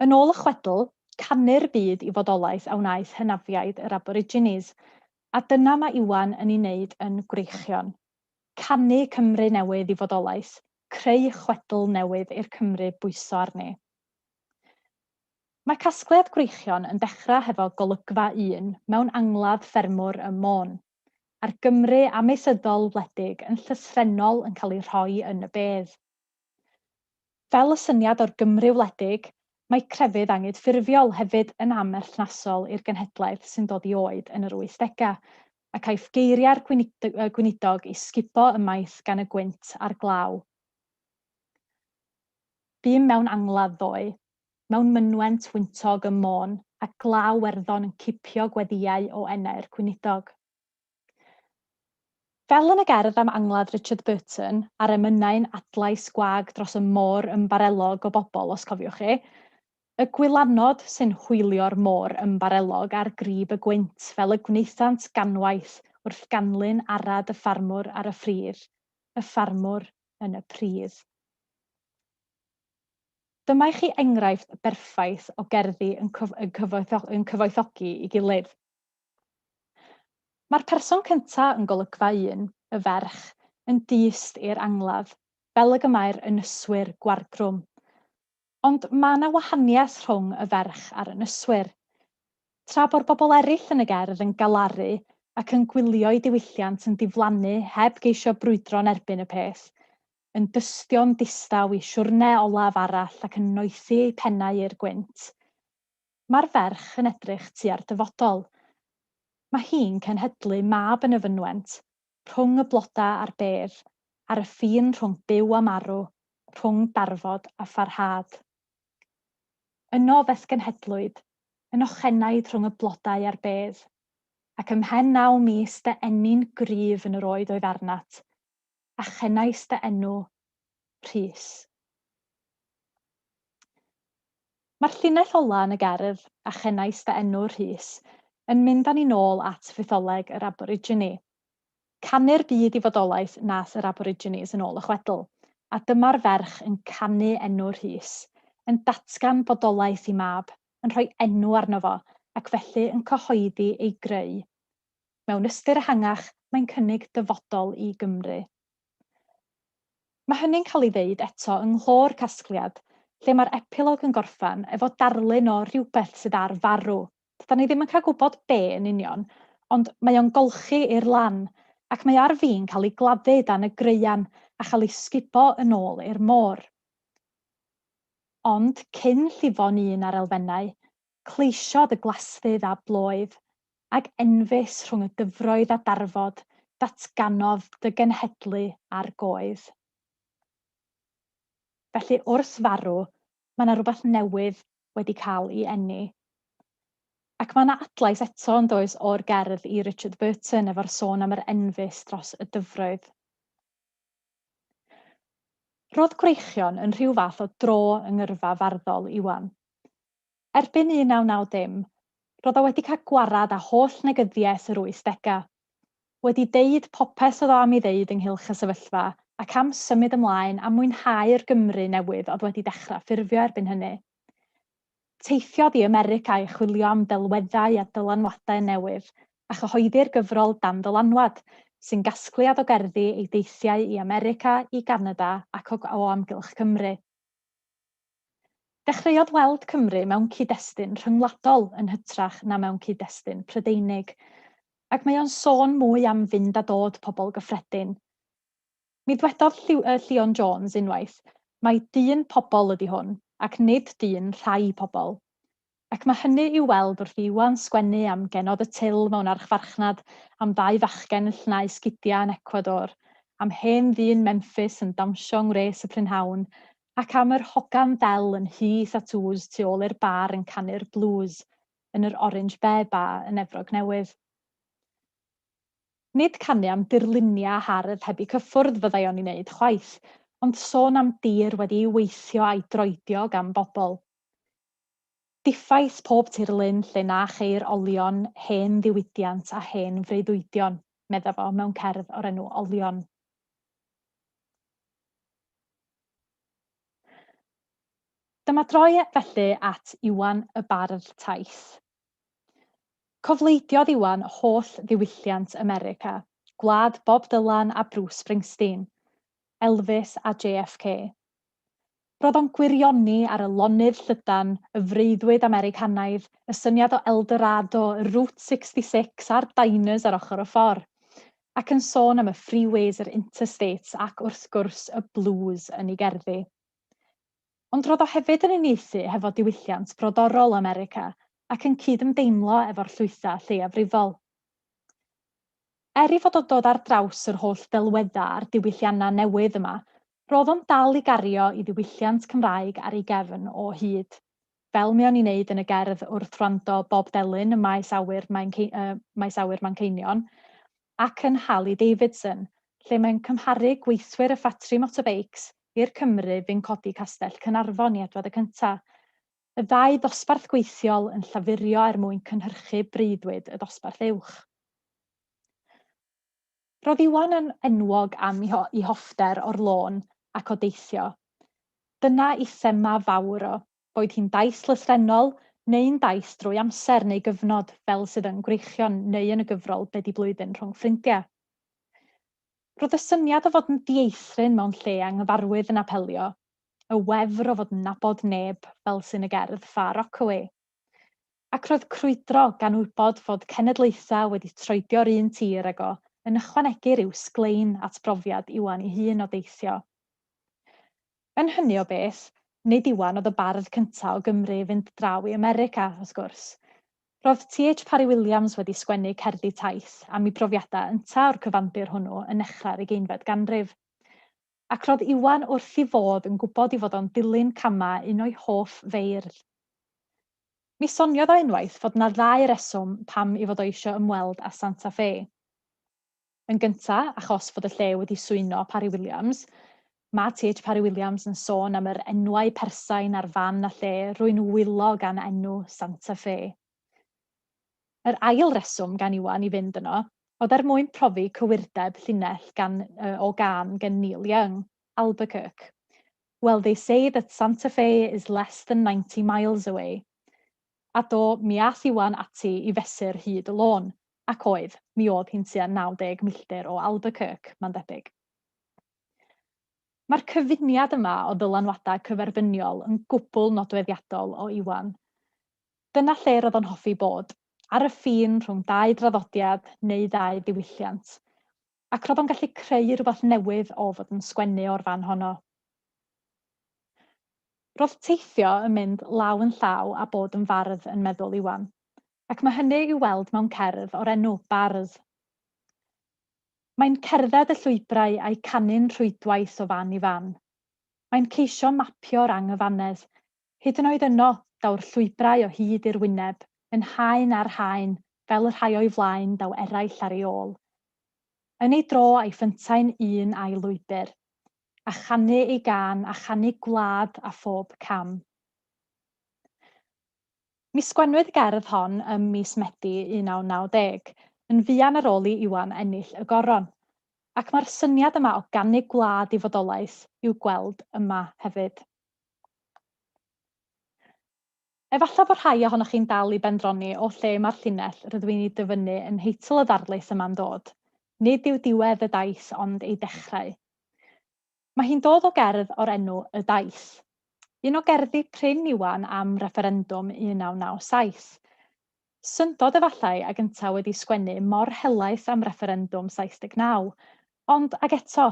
Yn ôl y chwedl, canu'r byd i fodolaeth a wnaeth hynafiaid yr Aborigines, a dyna mae Iwan yn ei wneud yn Gwreichion. Canu Cymru newydd i fodolaeth, creu chwedl newydd i'r Cymry bwyso arni. Mae casgliad Gwreichion yn dechrau hefo golygfa un mewn angladd ffermwr ym Môn, a'r Gymru amaethyddol wledig yn llythrennol yn cael ei rhoi yn y bedd. Fel y syniad o'r Gymru wledig, mae crefydd anghydffurfiol hefyd yn amherthnasol i'r genhedlaeth sy'n dod i oed yn yr wythdegau, a caiff geiriau'r gweinidog ei sgubo ymaith gan y gwynt a'r glaw. Bûm mewn angladd ddoe, mewn mynwent wyntog ym Môn, a glaw Werddon yn cipio gweddïau o enau'r gweinidog. Fel yn y gerdd am angladd Richard Burton a'r emynau'n adlais gwag dros y môr ymbarelog o bobl, os cofiwch chi, y gwylanod sy'n hwylio'r môr ymbarelog ar grib y gwynt fel y gwnaethant ganwaith wrth ganlyn arad y ffarmwr ar y ffridd, y ffarmwr yn y pridd. Dyma i chi enghraifft berffaith o gerddi yn, cyf yn, cyfoetho yn cyfoethogi i gilydd. Mae'r person cyntaf yn golygfa un, y ferch, yn dyst i'r angladd, fel ag y mae'r ynyswyr gwargrwm. Ond mae yna wahaniaeth rhwng y ferch a'r ynyswyr. Tra bo'r bobl eraill yn y gerdd yn galaru ac yn gwylio'u diwylliant yn diflannu heb geisio brwydro'n erbyn y peth, yn dystio'n distaw i siwrne olaf arall ac yn noethi eu pennau i'r gwynt, mae'r ferch yn edrych tua'r dyfodol. Mae hi'n cenhedlu mab yn y fynwent, rhwng y blodau a'r bedd, ar y ffin rhwng byw a marw, rhwng darfod a pharhad. Yno fe'th genhedlwyd, yn ochenaid rhwng y blodau a'r bedd, ac ymhen 9 mis dy eni'n gryf yn yr oed oedd arnat. A chenais dy enw, Rhys. Mae'r llinell ola yn y gerdd, A chenais dy enw, Rhys, yn mynd â ni nôl at fytholeg yr Aborigine. Canu'r byd i fodolaeth nath yr Aborigines yn ôl y chwedl, a dyma'r ferch yn canu enw Rhys, yn datgan bodolaeth i mab, yn rhoi enw arno fo, ac felly yn cyhoeddi ei greu. Mewn ystyr ehangach, mae'n cynnig dyfodol i Gymru. Mae hynny'n cael ei ddeud eto yng nghlo'r casgliad, lle mae'r epilog yn gorffen efo darlun o rywbeth sydd ar farw. Dydan ni ddim yn cael gwybod be yn union, ond mae o'n golchi i'r lan, ac mae ar fin cael ei gladdu dan y graean a chael ei sgubo yn ôl i'r môr. Ond cyn llifo'n un â'r elfennau, cleisiodd y glasddydd a bloedd, ag enfys rhwng y dyfroedd a darfod, datganodd dy genhedlu ar goedd. Felly wrth farw, mae 'na rywbeth newydd wedi cael ei eni. Ac mae 'na adlais eto, yn does, o'r gerdd i Richard Burton efo'r sôn am yr enfys dros y dyfroedd. Roedd Gwreichion yn rhyw fath o dro yng ngyrfa farddol Iwan. Erbyn 1990, roedd o wedi cael gwarad â holl negyddiaeth yr wythdegau. Wedi deud popeth oedd o am ei ddeud ynghylch y sefyllfa ac am symud ymlaen a mwynhau'r Gymru newydd oedd wedi dechrau ffurfio erbyn hynny. Teithiodd i America i chwilio am ddelweddau a dylanwadau newydd, a chyhoeddi'r gyfrol Dan Ddylanwad, sy'n gasgliad o gerddi ei deithiau i America, i Ganada ac o o amgylch Cymru. Dechreuodd weld Cymru mewn cyd-destun rhyngwladol yn hytrach na mewn cyd-destun Prydeinig, ac mae o'n sôn mwy am fynd a dod pobl gyffredin. Mi ddwedodd Llion Jones unwaith mai dyn pobl ydi hwn, ac nid dyn rhai pobl. Ac mae hynny i'w weld wrth i Iwan sgwennu am genod y til mewn archfarchnad, am ddau fachgen yn llnau sgidiau yn Ecuador, am hen ddyn Memphis yn dawnsio yng ngwres y prynhawn, ac am yr hogan ddel yn nhŷ thatŵs tu ôl i'r bar yn canu'r blues yn yr Orange Bear Bar yn Efrog Newydd. Nid canu am dirluniau hardd heb eu cyffwrdd fyddai o'n ei wneud chwaith, ond sôn am dir wedi ei weithio a'i droedio gan bobl. Diffaith pob tirlun lle na cheir olion hen ddiwydiant a hen freuddwydion, medda fo mewn cerdd o'r enw Olion. Dyma droi felly at Iwan y Bardd Taith. Cofleidiodd Iwan holl ddiwylliant America, gwlad Bob Dylan a Bruce Springsteen, Elvis a JFK. Roedd o'n gwirioni ar y lonydd llydan, y freuddwyd Americanaidd, y syniad o El Dorado, y Route 66 a'r diners ar ochr y ffordd. Ac yn sôn am y freeways, yr interstates ac wrth gwrs y blues yn ei gerddi. Ond roedd o hefyd yn uniaethu hefo diwylliant brodorol America ac yn cyd-ymdeimlo efo'r llwythau lleiafrifol. Er ei fod o'n dod ar draws yr holl ddelweddau a'r diwylliannau newydd yma, roedd o'n dal i gario i ddiwylliant Cymraeg ar ei gefn o hyd. Fel mi o'n i'n neud yn y gerdd Wrth Wrando Bob Delyn ym maes awyr Maen- maes awyr Manceinion, ac yn Harley Davidson, lle mae'n cymharu gweithwyr y ffatri motorbeics i'r Cymry fu'n codi Castell Caernarfon i Edward y Cynta'. Y ddau ddosbarth gweithiol yn llafurio er mwyn cynhyrchu breuddwyd y dosbarth uwch. Roedd Iwan yn enwog am ei hoffter o'r lôn ac o deithio. Dyna ei thema fawr o, boed hi'n daith lythrennol neu'n daith drwy amser neu gyfnod fel sydd yn Gwreichion neu yn y gyfrol Be 'Di Blwyddyn Rhwng Ffrindiau. Roedd y syniad o fod yn dieithryn mewn lle anghyfarwydd yn apelio, y wefr o fod yn nabod neb fel sy'n y gerdd Far Rockaway. Ac roedd crwydro, gan wybod fod cenedlaethau wedi troedio'r un tir ag o, yn ychwanegu rhyw sglein at brofiad Iwan ei hun o deithio. Yn hynny o beth, nid Iwan oedd y bardd cyntaf o Gymru i fynd draw i America, wrth gwrs. Roedd TH Parry Williams wedi sgwennu cerddi taith am ei brofiadau yntau o'r cyfandir hwnnw yn nechrau'r ugeinfed ganrif. Ac roedd Iwan wrth ei fodd yn gwybod ei fod o'n dilyn camau un o'i hoff feirdd. Mi soniodd o unwaith fod 'na ddau reswm pam ei fod o eisiau ymweld â Santa Fe. Yn gynta, achos fod y lle wedi swyno Parry Williams. Mae T.H. Parry Williams yn sôn am yr enwau persain ar fan a lle rwy'n wylo gan enw Santa Fe. Yr ail reswm gan Iwan i fynd yno oedd er mwyn profi cywirdeb llinell gan, uh, o gân gen Neil Young, Albuquerque. Well, they say that Santa Fe is less than 90 miles away. A do, mi ath Iwan ati i fesur hyd y lôn, ac oedd, mi oedd hi'n tua 90 milltir o Albuquerque, mae'n debyg. Mae'r cyfuniad yma o ddylanwadau cyferbyniol yn gwbl nodweddiadol o Iwan. Dyna lle roedd o'n hoffi bod, ar y ffin rhwng dau draddodiad neu ddau ddiwylliant. Ac roedd o'n gallu creu rhywbeth newydd o fod yn sgwennu o'r fan honno. Roedd teithio yn mynd law yn llaw â bod yn fardd yn meddwl Iwan. Ac mae hynny i'w weld mewn cerdd o'r enw Bardd. Mae'n cerdded y llwybrau a'i canu'n rhwydwaith o fan i fan. Mae'n ceisio mapio'r anghyfannedd Hyd yn oed yno, daw'r llwybrau o hyd i'r wyneb, yn haen ar haen, fel y rhai o'i flaen daw eraill ar ei ôl. Yn ei dro aiff yntau'n un a'i lwybr, a chanu ei gân a chanu gwlad a phob cam. Mi sgwennwyd y gerdd hon ym mis Medi 1990, yn fuan ar ôl i Iwan ennill y Goron, ac mae'r syniad yma o ganu gwlad i fodolaeth i'w gweld yma hefyd. Efallai bod rhai ohonoch chi'n dal i bendroni o lle mae'r llinell rydw i'n ei dyfynnu yn nheitl y ddarlith yma'n dod. Nid yw diwedd y daith ond ei dechrau. Mae hi'n dod o gerdd o'r enw Y Daith. Un o gerddi prin Iwan am refferendwm 1997. Syndod efallai ag yntau wedi sgwennu mor helaeth am refferendwm 79, ond, ag eto,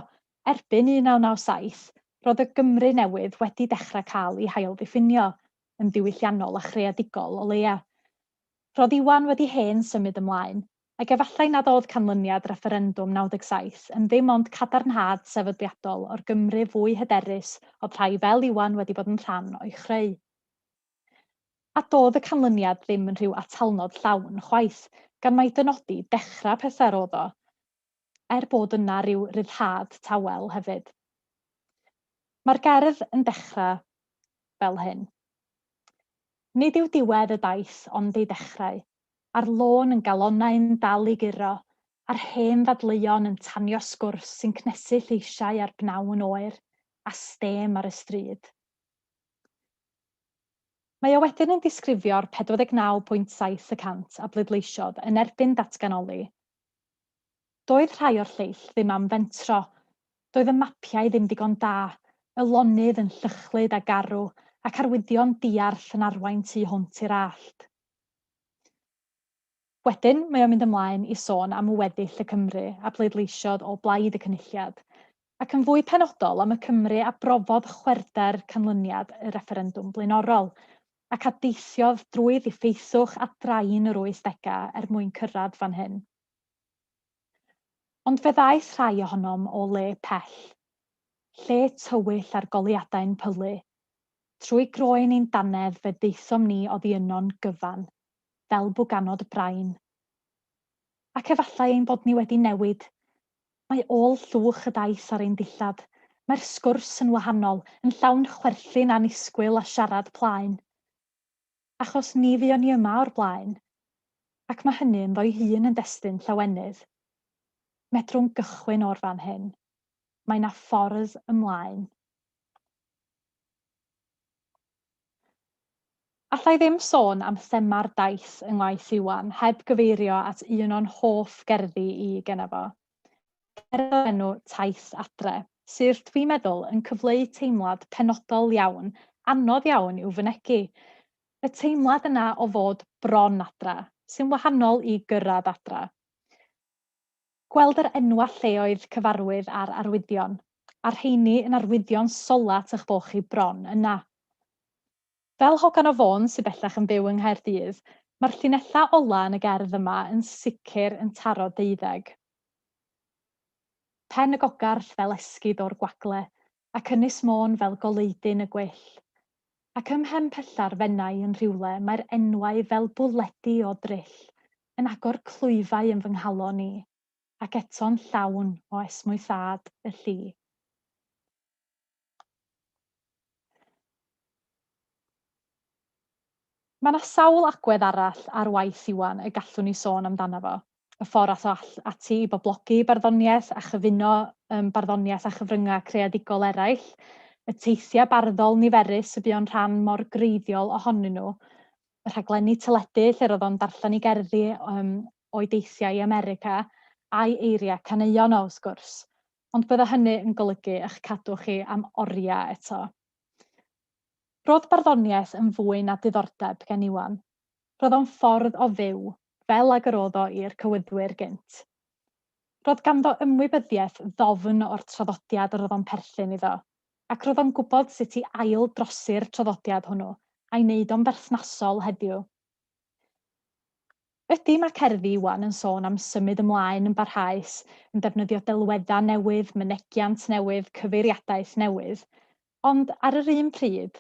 erbyn 1997, roedd y Gymru newydd wedi dechrau cael ei hailddiffinio, yn ddiwylliannol a chreadigol o leia. Roedd Iwan wedi hen symud ymlaen, ac efallai nad oedd canlyniad refferendwm 97 yn ddim ond cadarnhad sefydliadol o'r Gymru fwy hyderus oedd rhai fel Iwan wedi bod yn rhan o'i chreu. A doedd y canlyniad ddim yn rhyw atalnod llawn chwaith, gan mai dynodi dechrau pethau roedd o. Er bod yna ryw ryddhad tawel hefyd. Mae'r gerdd yn dechrau fel hyn. Nid yw diwedd y daith ond ei dechrau, a'r lôn yn galonnau'n dal i guro, a'r hen ddadleuon yn tanio sgwrs sy'n cnesu lleisiau ar bnawn oer, a stêm ar y stryd. Mae o wedyn yn disgrifio'r 49.7 y cant a bleidleisiodd yn erbyn datganoli. Doedd rhai o'r lleill ddim am fentro. Doedd y mapiau ddim digon da, y lonydd yn llychlyd a garw, ac arwyddion diarth yn arwain tu hwnt i'r allt. Wedyn mae o'n mynd ymlaen i sôn am weddill y Cymry a bleidleisiodd o blaid y Cynulliad, ac yn fwy penodol am y Cymry a brofodd chwerwder canlyniad y refferendwm blaenorol, ac a deithiodd drwy ddiffeithwch a drain yr wythdegau er mwyn cyrraedd fan hyn. Ond fe ddaeth rhai ohonom o le pell, lle tywyll a'r goleuadau'n pylu. Trwy groen ein dannedd fe ddaethom ni oddi yno'n gyfan. fel bwganod brain. Ac efallai ein bod ni wedi newid. Mae ôl llwch y daith ar ein dillad. Mae'r sgwrs yn wahanol, yn llawn chwerthin annisgwyl a siarad plaen. Achos ni fuon ni yma o'r blaen. Ac mae hynny ynddo'i hun yn destun llawenydd. Medrwn gychwyn o'r fan hyn. Mae 'na ffordd ymlaen. Alla i ddim sôn am thema'r daith yng ngwaith Iwan heb gyfeirio at un o'n hoff gerddi i genna fo. Cerdd o'r enw Taith Adre, sydd, dwi'n meddwl, yn cyfleu teimlad penodol iawn, anodd iawn i'w fynegi. Y teimlad yna o fod bron adra, sy'n wahanol i gyrraedd adra. Gweld yr enwau lleoedd cyfarwydd ar arwyddion, a'r rheini yn arwyddion solat eich bod chi bron yna. Fel hogan o Fôn sydd bellach yn byw yng Nghaerdydd, mae'r llinellau ola' yn y gerdd yma yn sicr yn taro deuddeg. Pen y Gogarth fel esgid o'r gwagle, ac Ynys Môn fel goleudyn y gwyll. Ac ym mhen pella'r Fenai yn rhywle mae'r enwau fel bwledi o dryll yn agor clwyfau yn fy nghalon i. ac eto'n llawn o esmwythâd y lli. Mae 'na sawl agwedd arall ar waith Iwan y gallwn ni sôn amdano fo. Y ffordd ath o ati i boblogi barddoniaeth a chyfuno barddoniaeth a chyfryngau creadigol eraill, y teithiau barddol niferus y buo'n rhan mor greiddiol ohonyn nhw, y rhaglenni teledu lle roedd o'n darllen ei gerddi o'i deithiau i America, a'i eiriau caneuon o, wrth gwrs. Ond bydde hynny yn golygu eich cadw chi am oriau eto. Roedd barddoniaeth yn fwy na diddordeb gen Iwan. Roedd o'n ffordd o fyw, fel ag yr oedd o i'r cywyddwyr gynt. Roedd ganddo ymwybyddiaeth ddofn o'r traddodiad yr oedd o'n perthyn iddo, ac roedd o'n gwybod sut i ail-drosi'r traddodiad hwnnw a'i wneud o'n berthnasol heddiw. Ydy, mae cerddi Iwan yn sôn am symud ymlaen yn barhaus, yn defnyddio delweddau newydd, mynegiant newydd, cyfeiriadaeth newydd, Ond ar yr un pryd,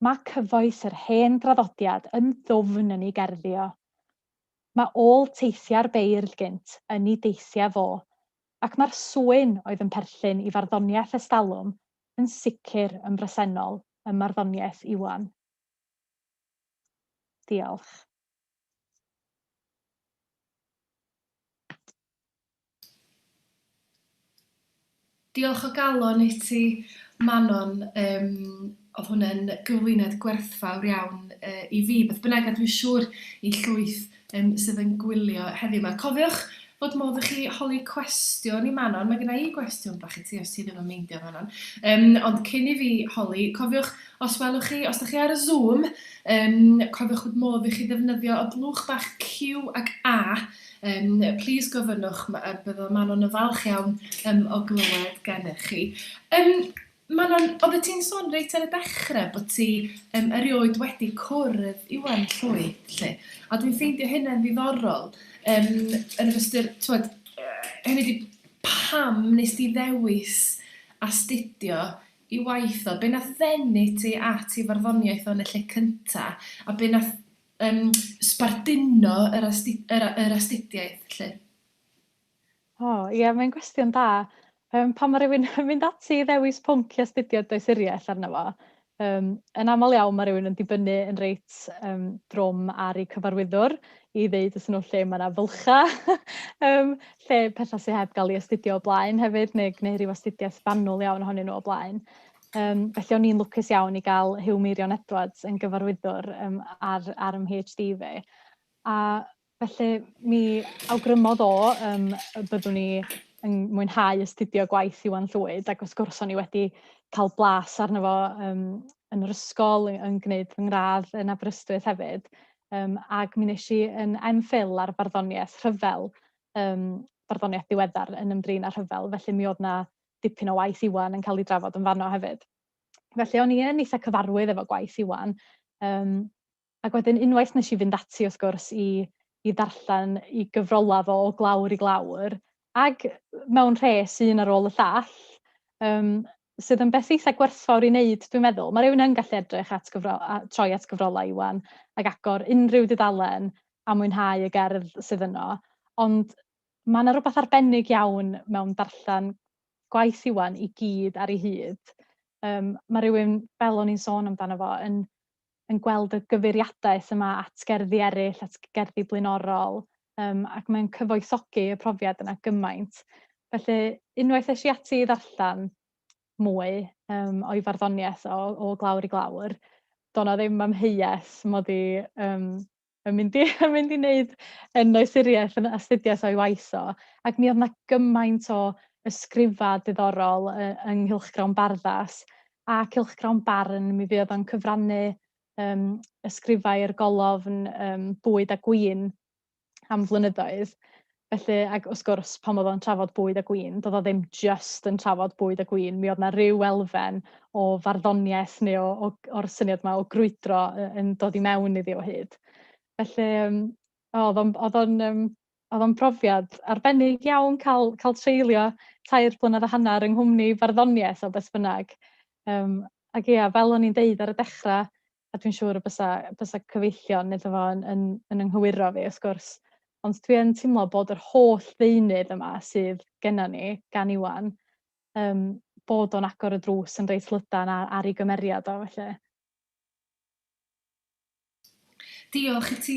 mae cyfoeth yr hen draddodiad yn ddwfn yn ei gerddi o. Mae ôl teithiau'r beirdd gynt yn ei deithiau fo, ac mae'r swyn oedd yn perthyn i farddoniaeth estalwm yn sicr yn bresennol ym marddoniaeth Iwan. Diolch. Diolch o galon i ti, Manon. Oedd hwnna'n gyflwyniad gwerthfawr iawn i fi, beth bynnag, a dwi'n siŵr i llwyth sydd yn gwylio heddiw 'ma. Cofiwch fod modd i chi holi cwestiwn i Manon. Mae genna i gwestiwn bach i ti os ti ddim yn meindio, Manon. Ond cyn i fi holi, cofiwch os welwch chi, os da chi ar y Zoom, cofiwch fod modd i chi ddefnyddio y blwch bach Q ac A. Plîs gofynnwch, bydda Manon yn falch iawn o glywed gennych chi. Manon, oeddet ti'n sôn reit ar y dechrau bod ti erioed wedi cwrdd Iwan Llwyd, 'lly, a dwi'n ffeindio hynna'n ddiddorol, yn yr ystyr, t'mod, hynny ydi, pam wnes di ddewis astudio ei waith o? Be nath ddenu ti at ei farddoniaeth o yn y lle cynta, a be nath sbarduno yr yr astudiaeth 'lly? O, ie, mae'n gwestiwn da. Pan mae rhywun yn mynd ati i ddewis pwnc i astudio doethuriaeth arno fo, yn aml iawn mae rhywun yn dibynnu yn reit drwm ar eu cyfarwyddwr i ddeud wrthyn nhw lle mae yna fylchau, lle pethau sydd heb gael eu astudio o blaen hefyd, neu gwneud rhyw astudiaeth fanwl iawn ohonyn nhw o blaen. Felly o'n i'n lwcus iawn i gael Huw Meirion Edwards yn gyfarwyddwr ar, ar 'y mPhD fi. A felly mi awgrymodd o y byddwn i yn mwynhau astudio gwaith Iwan Llwyd, ac wrth gwrs o'n i wedi cael blas arno fo yn yr ysgol, yn gwneud fy ngradd yn Aberystwyth hefyd. Ac mi wnes i yn MPhil ar farddoniaeth rhyfel, barddoniaeth ddiweddar yn ymdrin â rhyfel, felly mi oedd 'na dipyn o waith Iwan yn cael ei drafod yn fanno hefyd. Felly o'n i yn eitha cyfarwydd efo gwaith Iwan. Ac wedyn unwaith nes i fynd ati wrth gwrs i ddarllen ei gyfrolau fo o glawr i glawr, ac mewn rhes un ar ôl y llall, sydd yn beth eitha gwerthfawr i wneud, dwi'n meddwl. Mae rhywun yn gallu edrych at gyfro-, a troi at gyfrolau Iwan ac agor unrhyw dudalen a mwynhau y gerdd sydd yno, ond mae 'na rywbeth arbennig iawn mewn darllen gwaith Iwan i gyd ar ei hyd. Mae rhywun, fel o'n i'n sôn amdano fo, yn, yn gweld y gyfeiriadaeth yma at gerddi eraill, at gerddi blaenorol, ac mae'n cyfoethogi y profiad yna gymaint. Felly, unwaith es i ati i ddarllen mwy o'i farddoniaeth o glawr i glawr, doedd 'na ddim amheuaeth mod i yn mynd i yn mynd i wneud yn noethuriaeth yn astudiaeth o'i waith o. Ac mi oedd 'na gymaint o ysgrifau diddorol yng nghylchgrawn Barddas a cylchgrawn Barn, mi fuodd o'n cyfrannu ysgrifau i'r golofn Bwyd a Gwin am flynyddoedd. Felly, ac wrth gwrs, pan oedd o'n trafod bwyd a gwin, doedd o ddim jyst yn trafod bwyd a gwin, mi oedd 'na ryw elfen o farddoniaeth neu o'r syniad 'ma o grwydro yn dod i mewn iddi o hyd. Felly, oedd o'n oedd o'n oedd o'n brofiad arbennig iawn cael treulio 3 blynedd a hanner yng nghwmni barddoniaeth o beth bynnag. Ac ia, fel o'n i'n deud ar y dechrau, a dwi'n siŵr y bysa cyfeillion iddo fo yn 'y nghywiro fi wrth gwrs, Ond dwi yn teimlo bod yr holl ddeunydd yma sydd genna ni gan Iwan, bod o'n agor y drws yn reit lydan ar ei gymeriad o felly. Diolch i ti,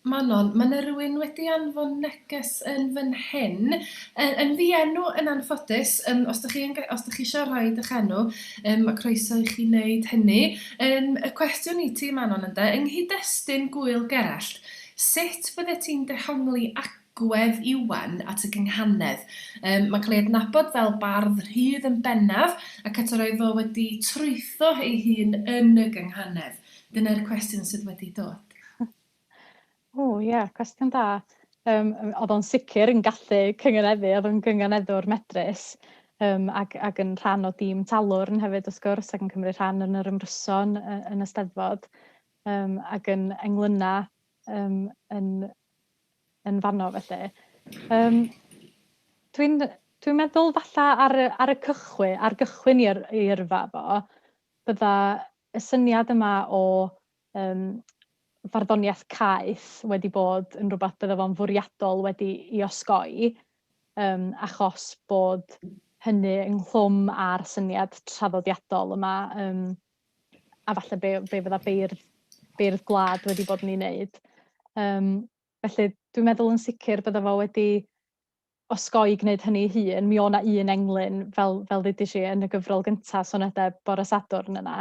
Manon. Mae yna rhywun wedi anfon neges yn fan hyn, yn ddienw yn anffodus. Os ydych chi, os ydych chi eisiau rhoi eich enw, mae croeso i chi wneud hynny. Y cwestiwn i ti, Manon, ynde, yng nghyd-destun Gŵyl Gerallt, sut fyddet ti'n dehongli agwedd Iwan at y gynghanedd? Mae'n cael ei adnabod fel bardd rhydd yn bennaf, ac eto roedd o wedi trwytho ei hun yn y gynghanedd. Dyna'r cwestiwn sydd wedi dod. O ie, cwestiwn da. Oedd o'n sicr yn gallu cynganeddu, oedd o'n gynganeddwr medrus, ac yn rhan o dîm Talwrn hefyd wrth gwrs, ac yn cymryd rhan yn yr ymryson yn y Steddfod, ac yn englyna yn fanno felly. Dwi'n meddwl falle ar y cychwyn, ar gychwyn i yrfa fo, bydda y syniad yma o farddoniaeth caeth wedi bod yn rhywbeth bydda fo'n fwriadol wedi i osgoi, achos bod hynny ynghlwm â'r syniad traddodiadol yma, a falle be fydda beirdd gwlad wedi bod yn ei wneud. Felly dwi'n meddwl yn sicr bydda fo wedi osgoi gwneud hynny ei hun. Mi o' 'na un englyn, fel ddeudais i, yn y gyfrol gyntaf, Sonedau Bore Sadwrn yna.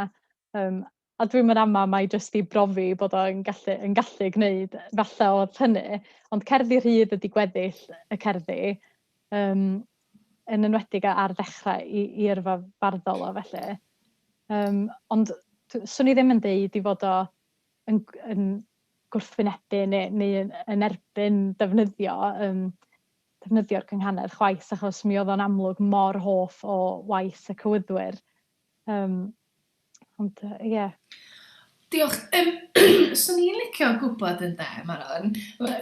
A dwi'm yn ama mai jyst i brofi bod o'n gallu gwneud falle oedd hynny, ond cerddi rhydd ydy gweddill y cerddi, yn enwedig ar ddechrau i yrfa barddol o felly. Ond swn i ddim yn deud i fod o yn gwrthwynebu neu yn erbyn defnyddio'r cynghanedd chwaith, achos mi oedd o'n amlwg mor hoff o waith y cywyddwyr. Ond ie. Diolch. Swn i'n licio gwybod ynde, Manon,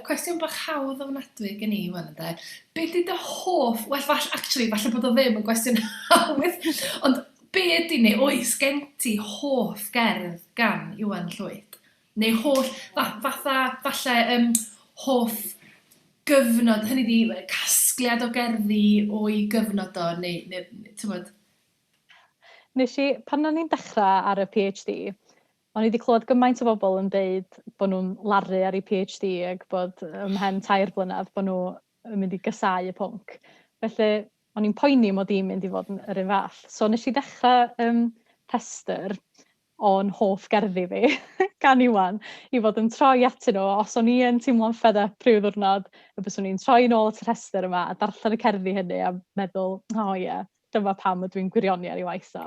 cwestiwn bach hawdd ofnadwy gen i wan ynde. Be 'di dy hoff, well, fall, actually, falle bod o ddim yn gwestiwn hawdd, ond be ydi neu oes gen ti hoff gerdd gan Iwan Llwyd? Neu holl, fatha, falle hoff gyfnod, hynny 'di casgliad o gerddi o'i gyfnod o, neu ti'n Nes i, pan o'n i'n dechrau ar y PhD, o'n i wedi clywed gymaint o bobl yn deud bod nhw'n laru ar eu PhD ac bod ymhen 3 blynedd bod nhw yn mynd i gasáu y pwnc. Felly, o'n i'n poeni mod i'n mynd i fod yn yr un fath. So nes i ddechrau rhestr o'n hoff gerddi fi gan Iwan i fod yn troi atyn nhw. Os o'n i yn teimlo'n fed up rhyw ddiwrnod, y byswn i'n troi nôl at y rhestr yma a darllen y cerddi hynny a meddwl, o oh, ie, yeah, dyma pam ydw i'n gwirioni ar ei waith o.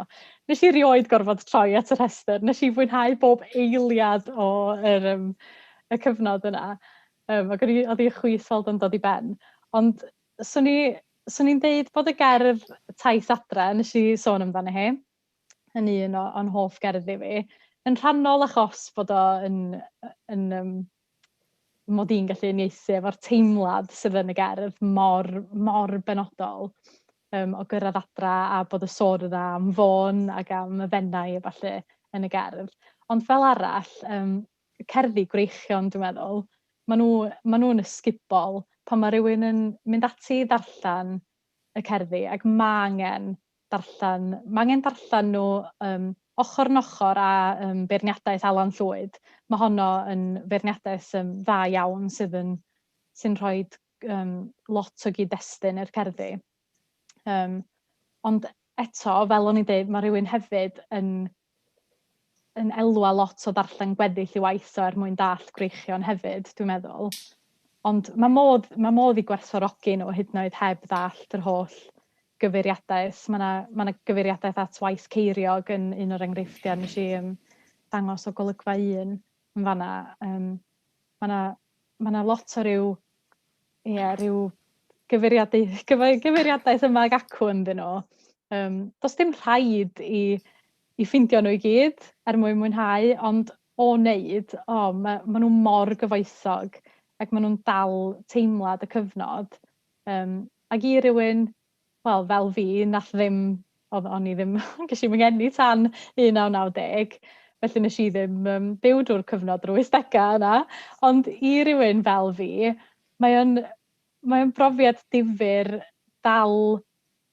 Nes i rioed gorfod troi at y rhestr. Nes i fwynhau bob eiliad o y cyfnod yna. Ac oedd i chwith weld yn dod i ben. Ond swn i'n deud bod y gerdd Taith Adre, nes i sôn amdano hi, yn un o'n hoff gerddi fi, yn rhannol achos bod o yn mod i'n gallu uniaethu efo'r teimlad sydd yn y gerdd mor, mor benodol, o gyrraedd adra a bod y sôn yna am Fôn ac am y Fenai a ballu yn y gerdd. Ond fel arall, cerddi gwreichion dwi'n meddwl, maen nhw'n ysgubol pan mae rhywun yn mynd ati i ddarllen y cerddi, ac mae angen darllen nhw ochr yn ochr â beirniadaeth Alan Llwyd. Mae honno yn feirniadaeth dda iawn sydd yn sy'n rhoi lot o gyd-destun i'r cerddi. Ond eto, fel o'n i'n deud, mae rhywun hefyd yn elwa lot o ddarllen gweddill i waith o er mwyn dallt gwreichion hefyd, dwi'n meddwl. Ond mae modd i gwerthfawrogi nhw hyd yn oed heb ddallt yr holl gyfeiriadaeth. Mae 'na gyfeiriadaeth at waith Ceiriog yn un o'r enghreifftiau nes i dangos o golygfa un yn fanna. Mae 'na lot o ryw, ie, ryw gyfeiriadaeth yma ag acw ynddyn nhw. Does dim rhaid i ffindio nhw i gyd er mwyn mwynhau, ond o wneud, ma nhw mor gyfoethog ac maen nhw'n dal teimlad y cyfnod. Ac i rywun, wel, fel fi, nath ddim, o'n i ddim, ges i'm ngeni tan 1990, Felly nes i ddim byw drwy'r cyfnod yr 80au yna. Ond i rywun fel fi, mae o'n brofiad difyr dal,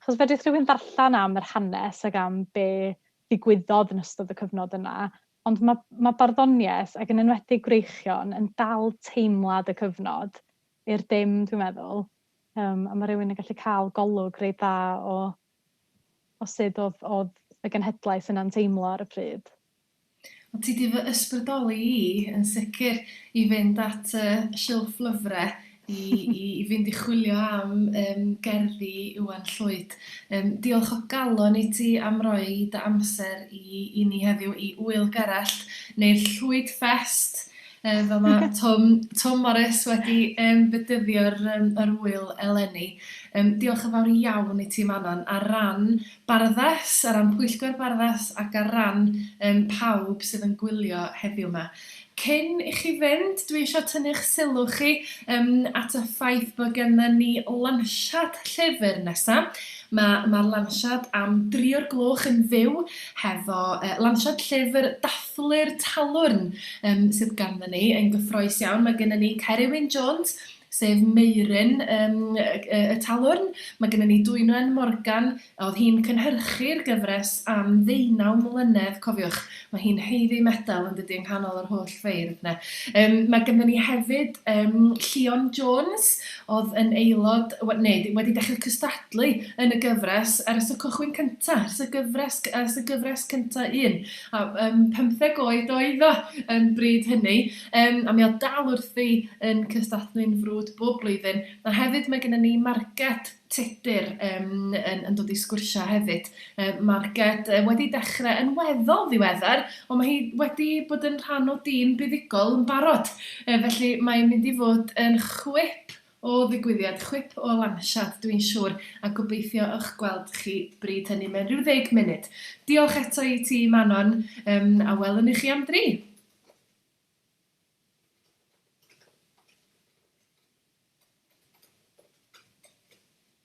achos fedrith rhywun ddarllen am yr hanes ac am be ddigwyddodd yn ystod y cyfnod yna, ond mae barddoniaeth, ac yn enwedig Gwreichion, yn dal teimlad y cyfnod i'r dim, dwi'n meddwl. A mae rhywun yn gallu cael golwg reit dda o sut oedd y genhedlaeth yna'n teimlo ar y pryd. O, ti 'di fy ysbrydoli i yn sicr i fynd at y silff lyfrau i fynd i chwilio am gerddi Iwan Llwyd. Diolch o galon i ti am roi dy amser i ni heddiw i Ŵyl Gerallt, neu'r Llwyd Fest, fel mae Twm Morys wedi bedyddio'r yr ŵyl eleni. Diolch yn fawr iawn i ti, Manon, ar ran Barddas, ar ran Pwyllgor Barddas ac ar ran pawb sydd yn gwylio heddiw yma. Cyn i chi fynd, dwi eisiau tynnu'ch sylw chi at y ffaith bod gennym ni lansiad llyfr nesaf. Mae'r lansiad am 3 o'r gloch yn fyw hefo lansiad llyfr Dathlu'r Talwrn sydd ganddo ni yn gyffrous iawn. Mae gennym ni Ceri Wyn Jones, sef Meuryn y Talwrn. Mae gennym ni Dwynwen Morgan, oedd hi'n cynhyrchu'r gyfres am 19 mlynedd, cofiwch. Mae hi'n haeddu medal yn dydy yng nghanol yr holl feirdd 'na. Mae gennym ni hefyd Llion Jones, oedd yn aelod, neu wedi dechrau cystadlu yn y gyfres ers y cychwyn cyntaf, ers y gyfres cyntaf un. A 15 oed oedd o yn bryd hynny. A mi oedd dal wrthi yn cystadlu'n frwd bob blwyddyn. A hefyd mae gennym ni Marged Tudur yn dod i sgwrsio hefyd. Marged wedi dechrau yn weddol ddiweddar, ond mae hi wedi bod yn rhan o dîm buddugol yn barod. Felly mae'n mynd i fod yn chwip o ddigwyddiad, chwip o lansiad, dwi'n siŵr, a gobeithio eich gweld chi bryd hynny mewn rhyw 10 munud. Diolch eto i ti, Manon, a welwn i chi am 3.